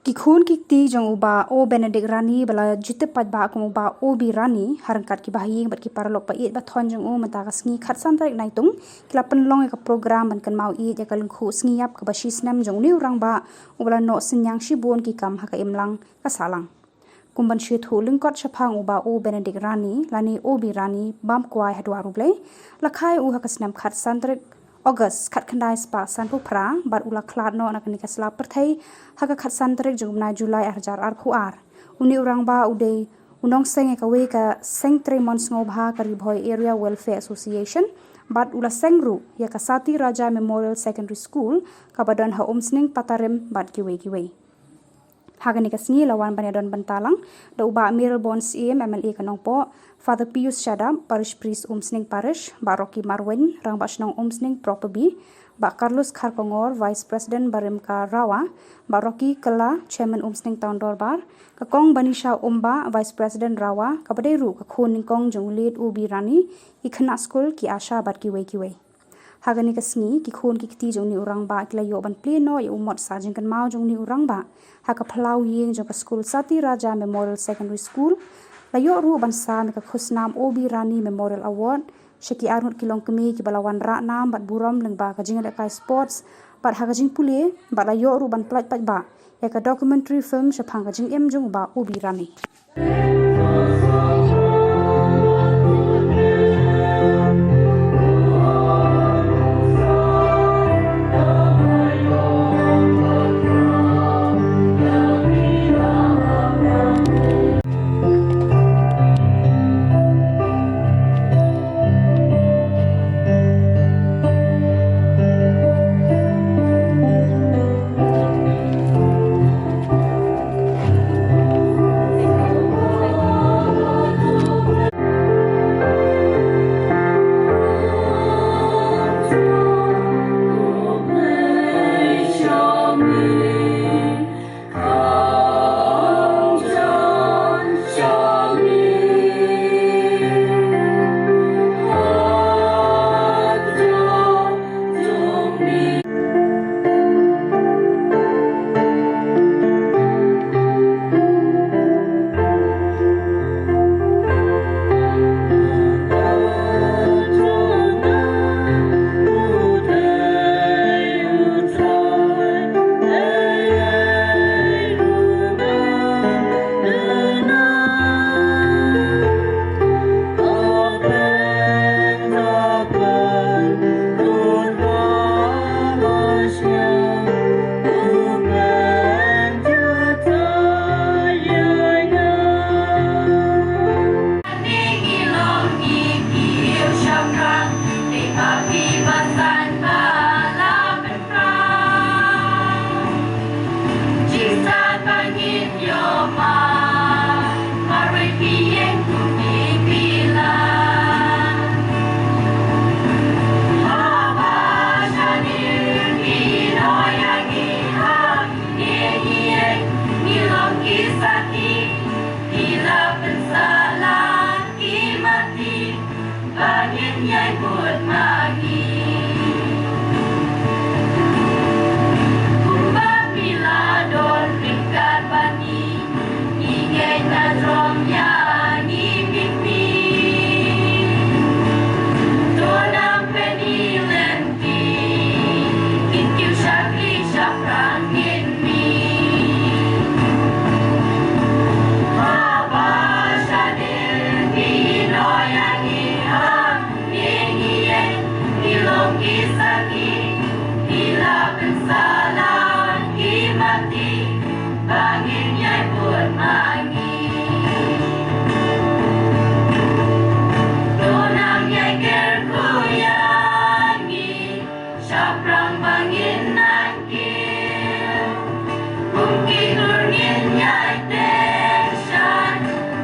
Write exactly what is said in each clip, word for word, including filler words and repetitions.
Ki khun ki kti jong u Bah O Benedict Rani ba la ju tip paidbah kum u Bah O B Rani, ha ryngkat ki bahaïing bad ki paralok ba ïeit ba thon jong u, mynta ka sngi khatsan tarik Naitung ki la pynlong ïa ka program ban kynmaw ïeit ïa ka lyngkhuh sngi ïap kaba shi snem jong une u rangbah uba la noh synñiang shibun ki kam ha ka imlang ka sahlang. Kum ban shu ïathuh lyngkot shaphang u Bah O Benedict Rani lane O B Rani, bam kwai ha duwar U Blei, la kha ïa u ha ka snem khatsan tarik August khatkhyndai spah sanphew phra bad u la khlad noh na kane ka sla pyrthei ha ka khatsan tarik jong u bnai July ar hajar arphew ar. Une u rangbah u dei u nongseng ïa kawei ka seng trei mon sngewbha ka Ri Bhoi Area Welfare Association bad u la seng ruh ïa ka Sati Raja Memorial Secondary School kaba don ha Umsning Patarim bad kiwei kiwei. Ha kane ka sngi la wan ban ïadon bynta lang da u Bah Mayralborn Syiem, M L A ka Nongpoh, Father Pius Shadap, Parish Priest Umsning Parish, Bah Rocky Marwein, Rangbah Shnong Umsning Property, Bah Carlos Kharkongor, Vice President barim ka RAWA, Bah Rocky Kylla, Chairman Umsning Town Dorbar, ka Kong Banisha Umbah, Vice President RAWA, kaba dei ruh ka khun nyngkong jong u late O B Rani, ki khynnah skul, ki ASHA bad kiwei kiwei. Ha kane ka sngi ki khun ki kti jong une u rangbah ki la ïoh ban plie noh ïa u mot sah jingkynmaw jong une u rangbah ha ka phyllaw ïing jong ka skul Sati Raja Memorial Secondary School. La ïoh ruh ban sam ïa ka khusnam O B Rani Memorial Award sha ki arngut ki longkmie kiba la wan rah nam bad burom lyngba ka jingïalehkai sports bad ha ka jingpule, bad la ïoh ruh ban pyllait paidbah ïa ka documentary film shaphang ka jingim jong u Bah O B Rani. Ba ngin ïai bud ma ngi. Kumba phi la don ryngkat bad ngi, ngi ngeit na jrong ïa ngi miet miet. To nang pynïeng lynti, kin kiew shakri shaphrang miet miet. Haba shadien phi ïehnoh ïa ngi ha Ngi, ngi ïeng, ngi long ki sakhi, ngi la pynsalan ki mati, ba ngin ïai bud ma ngi. To nang ïai kyrkhu ïa ngi, shaphrang ba ngin nang kiew. Kum ki dur ngin ïai teh shai,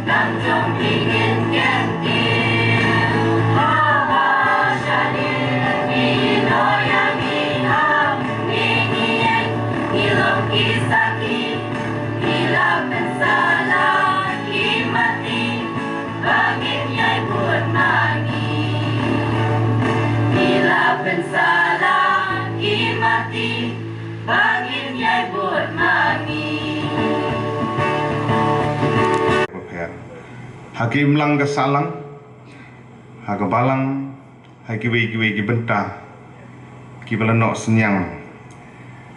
kam jong phi ngin kyntiew. Haba shadien phi ïehnoh ïa ngi ha, ngi, ngi ïeng, ngi long ki sakhi, ngi la pynsalan ki mati, ba ngin ïai bud ma ngi. Ngi la pynsalan ki mati, ba ngin ïai bud ma ngi. Ha ka imlang ka sahlang, ha ka balang, ha kiwei kiwei ki bynta kiba la noh synñiang,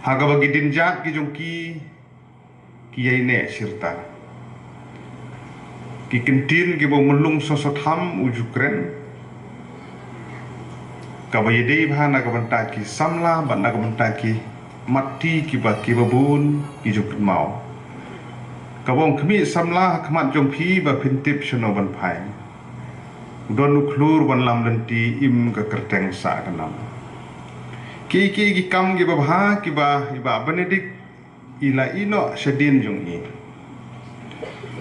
ha kaba ki dienjat ki jong ki ki ïaineh shirta. Ki kyntien kiba u myllung soso tham u ju kren, kaba ïadei bha na ka bynta ki samla bad na ka bynta ki matti kiba, kiba bun ki ju pynmaw. Kaba ong khmih samla ha khmat jong phi ba phin tip shano ban phai. U don u khlur ban lam lynti, im ka kyrteng sah ka nam. Ki, ki, ki kam kiba bha kiba i Bah Benedict i la ïeh noh shadien jong i.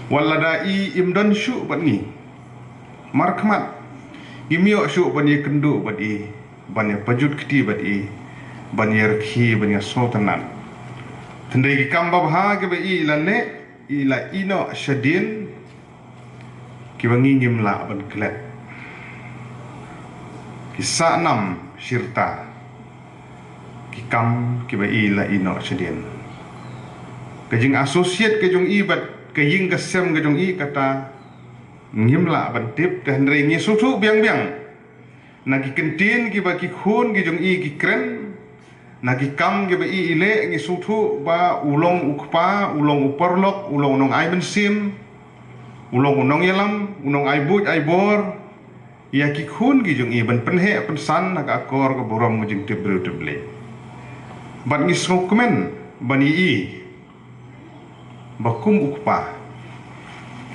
Wat lada i im don shuh bad ngi, markhmat, im ïoh shuh ban ïakynduh bad i, ban ïapajut kti bad i, ban ïarkhie, ban ïasngewtynnat. Hynrei ki kam babha kiba i la leh, i la ïeh noh shadien, kiba ngi ngim lah ban klet. Ki sah nam shirta ki kam kiba i la ïeh noh shadien. Ka jing associate ka jong i bad ka ïing ka sem ka jong i kata ngim lah ban tip, te hynrei ngi sngewthuh biang biang na ki kyntien kiba ki khun ki jong i ki kren, na ki kam kiba i i leh, ngi sngewthuh ba u long u kpa, u long u paralok, u long u nongai mynsiem, u long u nongïalam, u nongai buit ai bor ïa ki khun ki jong i ban pynheh pynsan na ka akor ka burom ka jingtip briew tip Blei. Bad ngi sngewkmen ban ïohi ba kum u kpa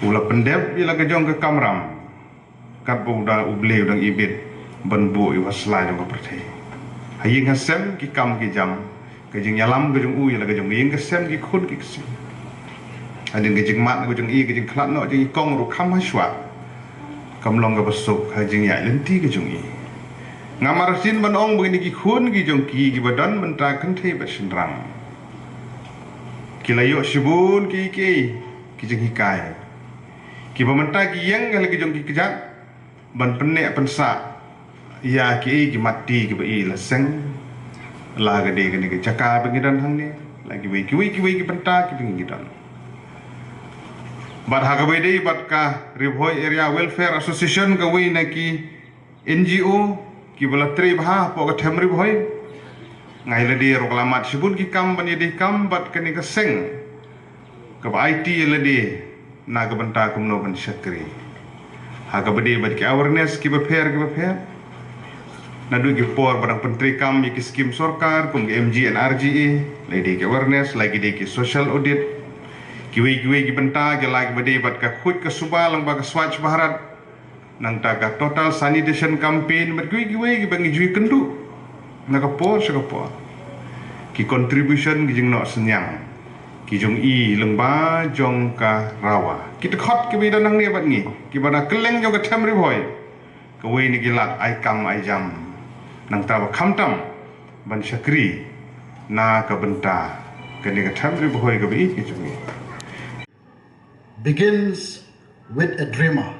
u la pyndep ïa la ka jong ka kamram, katba u da U Blei u dang ibit ban buh ïa u ha sla jong ka pyrthei. Ha ïing ha sem ki kam ki jam, ka jingïalam ka jong u ïa la ka jong ka ïing ka sem, ki khun ki ksiew. Hadien ka jingmad ka jong i, ka jingkhlad noh jong i kong ruh kham ha shuwa, kam long kaba suk ha jingïaid lynti ka jong i. Ngam artatien ban ong ba kine ki khun ki jong ki, kiba don mynta kynthei bad shynrang, ki la ïoh shibun ki, ki, ki jinghikai, kiba mynta ki ïeng ha la ki jong ki kjat ban pynneh pynsah ïa kiei ki matti kiba i la seng, la ka dei kane ka jaka ba ngi don hangne, la kiwei kiwei kiwei ki bynta kiba ngi don. Bad ha kaba ïadei bad ka Ri Bhoi Area Welfare Association, kawei na ki N G O kiba la trei bha hapoh ka them Ri Bhoi, nga ïa lade ruh ka la mad shibun ki kam ban ïadei kam bad kane ka seng, kaba aiti ïa lade na ka bynta kumno ban shakri. Ha kaba dei bad ki awareness kiba pher kiba pher, naduh ki por ba dang pyntreikam ïa ki skim sorkar kum ki M G N R G A, la dei ki awareness, la ki dei ki social audit, kiwei kiwei ki bynta, ki la kiba dei bad ka khuid ka suba lyngba ka Swachh Bharat, nangta ka Total Sanitation Campaign, bad kiwei kiwei kiba ngi ju ïakynduh na ka por sha ka por. Ki contribution, ki jingnoh synñiang ki jong i lyngba jong ka RAWA, ki dkhot kiba i don hangne bad ngi, kiba na kylleng jong ka them Ri Bhoi, kawei na ki lad ai kam ai jam, nangta ba khamtam ban shakri na ka bynta kane ka them Ri Bhoi kaba i ka jong i. Begins with a dreamer.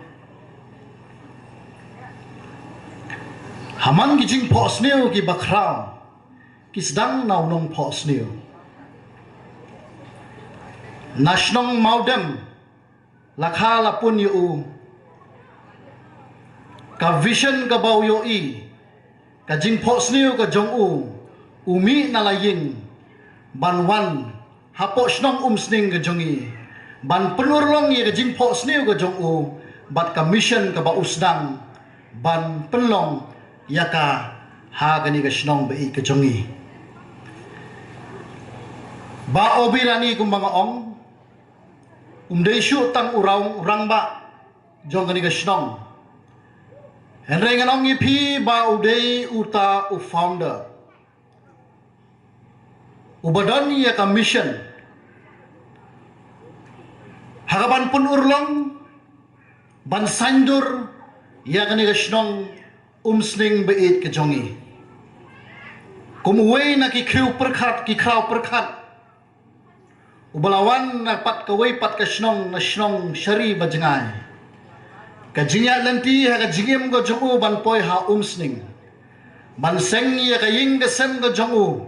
Ha man ki jingphohsniew kiba khraw ki sdang na u nongphohsniew. Na shnong Mawdem la kha la pun ïa u ka vision kaba u ïohi, ka jingphohsniew ka jong u, u mih na la ïing ban wan hapoh shnong Umsning ka jong i, ban pynurlong ïa ka jingphohsniew ka jong u bad ka mission kaba u sdang ban pynlong ïa ka ha kane ka shnong ba ïeit ka jong i. Bah Obirani, kumba nga ong, um dei shuh tang u rang, u rangbah jong kane ka shnong. Hynrei ngan ong ïa phi ba u dei uta u founder uba don ïa ka mission ha ka ban pynurlong, ban saiñdur ïa kane ka shnong Umsning ba ïeit ka jong i. Kum uwei na ki khraw pyrkhat, ki khraw pyrkhat uba la wan na pat kawei pat ka shnong, na shnong Shari Bajngai, ka jingïaid lynti ha ka jingim ka jong u ban poi ha Umsning, ban seng ïa ka ïing ka sem ka jong u,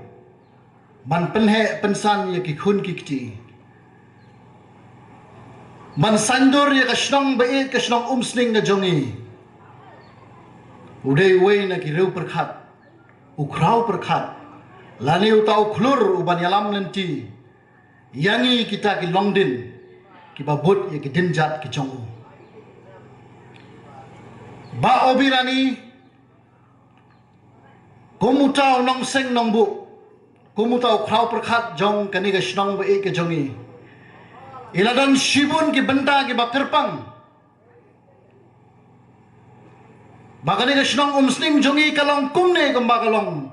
ban pynheh pynsan ïa ki khun ki kti. Ban saiñdur ïa ka shnong ba ïeit ka shnong Umsning ka jong i. U dei uwei na ki riew pyrkhat, u khraw pyrkhat, lane uta u khlur u ban ïalam lynti ïa ngi kita ki longdien kiba bud ïa ki dienjat ki jong u. Bah Obirani, kum uta u nongseng nongbuh, kum uta u khraw pyrkhat jong kane ka shnong ba ïeit ka jong i, i la don shibun ki bynta kiba kyrpang ba kane ka shnong Umsning jong i ka long kumne kumba ka long.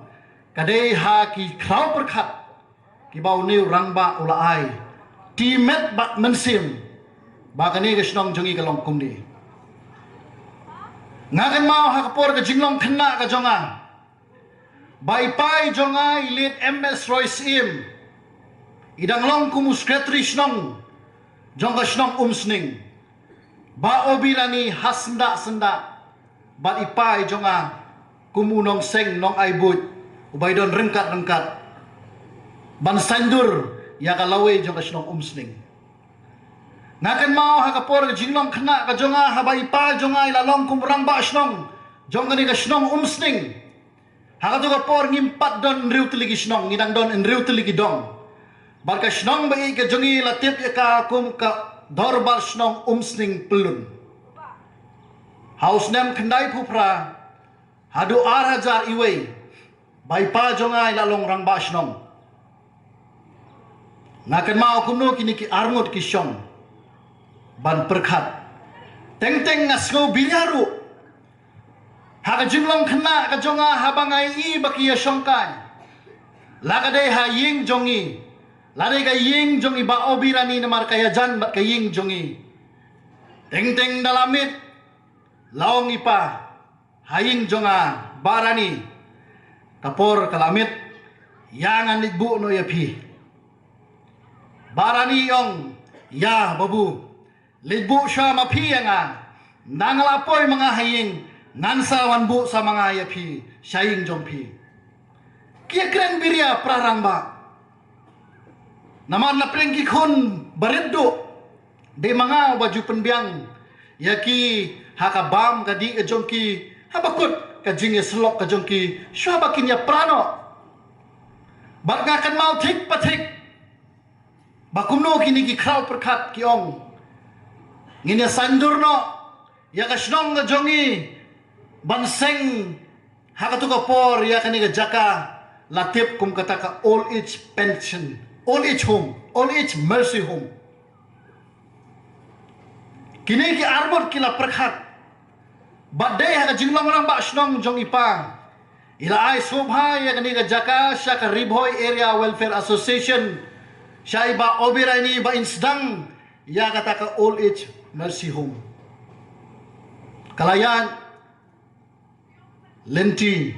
Ka dei ha ki khraw pyrkhat kiba une u rangbah u la ai, ti met bad mynsiem, ba kane ka shnong jong i ka long kumne. Nga kynmaw ha ka por ka jinglong khynnah ka jong nga, ba i pa i jong nga i leit M S Roy Syiem, i dang long kum u secretary shnong jong ka shnong Umsning. Bah Obirani ha syndah syndah bad i pa i jong nga kum u nongseng nongai buit uba i don ryngkat ryngkat ban saiñdur ïa ka lawei jong ka shnong Umsning. Nga kynmaw ha ka por ka jinglong khynnah ka jong nga, haba i pa jong nga i la long kum rangbah shnong jong kane ka shnong Umsning. Ha kato ka por ngim pat don hynriew tylli ki shnong, ngi dang don hynriew tylli ki dong. Bad ka shnong ba ïeit ka jong i la tip ïa ka kum ka Dorbar Shnong Umsning Pyllun. Ha u snem khyndaiphew phra haduh ar hajar iwei, ba i pa jong nga i la long rangbah shnong. Nga kynmaw kumno kine ki arngut ki shong ban pyrkhat. Teng teng nga sngew biria ruh ha ka jinglong khynnah ka jong nga, haba nga ïohi ba ki ïashongkai, la ka dei ha ïing jong i, la dei ka ïing jong i Bah Obirani, namar ka ïajan bad ka ïing jong i. Teng teng da la miet, la ong i pa, ha ïing jong nga, Bah Rani, ka por ka la miet, ïa ngan leit buh noh ïa phi. Bah Rani i ong, ïa babu, leit buh shuwa ma phi ïa nga. Nang la poi ma nga ha ïing, ngan sa wan buh sa ma nga ïa phi sha ïing jong phi. Ki ïakren biria para rangbah. Namar na pdeng ki khun barit duh, dei ma nga uba ju pynbiang ïa ki ha ka bam ka dih ka jong ki, ha bakut ka jingïasyllok ka jong ki, shuwa ba kin ïapra noh. Bad nga kynmaw thik pa thik ba kumno kine ki khraw pyrkhat ki ong, ngin ïa saiñdur noh ïa ka shnong ka jong i ban seng ha kato ka por ïa kane ka jaka la tip kum kata ka old age pension, old age home, old age mercy home. Kine ki arngut ki la pyrkhat. Bad dei ha ka jinglong rangbah shnong jong i pa, i la ai sngewbha ïa kane ka jaka sha ka Ri Bhoi Area Welfare Association, sha i Bah Obirani, ba in sdang ïa kata ka old age mercy home. Ka la ïaid lynti